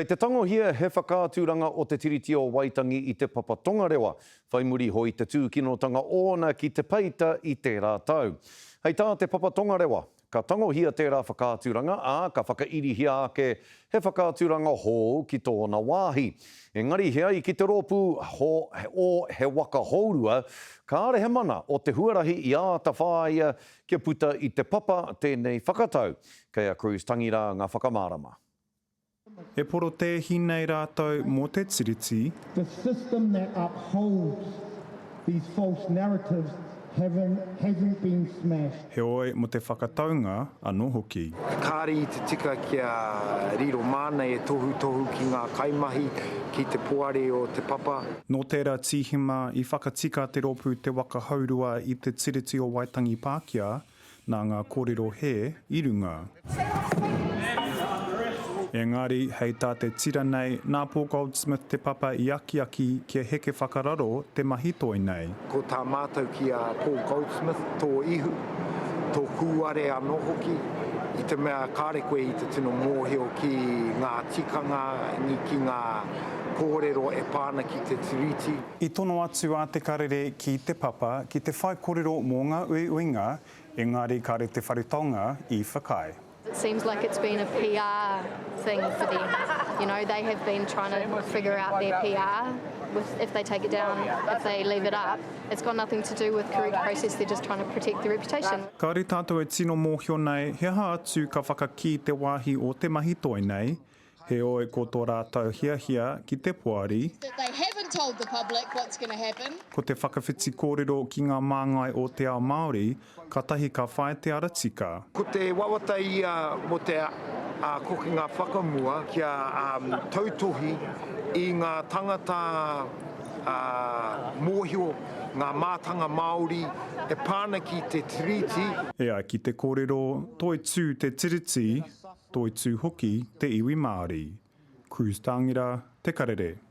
Kei te tangohia he whakaaturanga o Te Tiriti o Waitangi i Te Papa Tongarewa, whai muri iho i te tūkinotanga ōna ki te peita i tērā tau. Hei tā Te Papa Tongarewa, ka tangohia tērā whakaaturanga, ā, ka whakairihia ake he whakaaturanga hou ki tōna wāhi. Engari he ai ki te rōpū ho, o He Waka Hourua, kāre he mana o te huarahi i āta whāia kia puta i te papa tēnei whakatau. Kei a Cruz Tangirā ngā whakamārama. E porotēhi nei rātou mō te Tiriti. The system that upholds these false narratives haven't been smashed. Heoi, mō te whakataunga anō hoki. Kāre i te tika kia riro māna e tohutohu ki ngā kaimahi, ki te poari o Te Papa. Nō tērā Tīhema i whakatika te rōpū Te Waka Hourua i te Tiriti o Waitangi Pākehā, Nā ngā kōrero hē i runga. Engari, hei tā te tira nei, nā Paul Goldsmith Te Papa i akiaki kia heke whakararo te mahi toi nei. Ko tā mātou ki a Paul Goldsmith, tō ihu, tō kūare anō hoki, i te mea kāre koe i te tino mōhio ki ngā tikanga, ki ngā kōrero e pā ana ki te Tiriti. I tono atu a Te Karere ki Te Papa ki te whaikōrero mō ngā uiuinga, engari kāre Te Whare Taonga i whakaae. It seems like it's been a PR thing for them, you know, they have been trying to figure out their PR with if they take it down, if they leave it up, it's got nothing to do with correct process, they're just trying to protect their reputation. Kāore tātou e tino mōhio nei he aha atu ka whakakī te wāhi o te mahi toi nei, Heoi, ko tō rātou hiahia ki te poari, ko te whakawhiti kōrero ki ngā māngai o te ao Māori, kātahi ka whai te ara tika. Ko te wawata ia mō te kokenga whakamua kia tautohi i ngā tangata mōhio, ngā mātanga Māori e pā ana ki te Tiriti. E ai ki te kōrero, toitū te Tiriti, Toitū hoki te iwi Māori. Cruz Tāngira, Te Karere.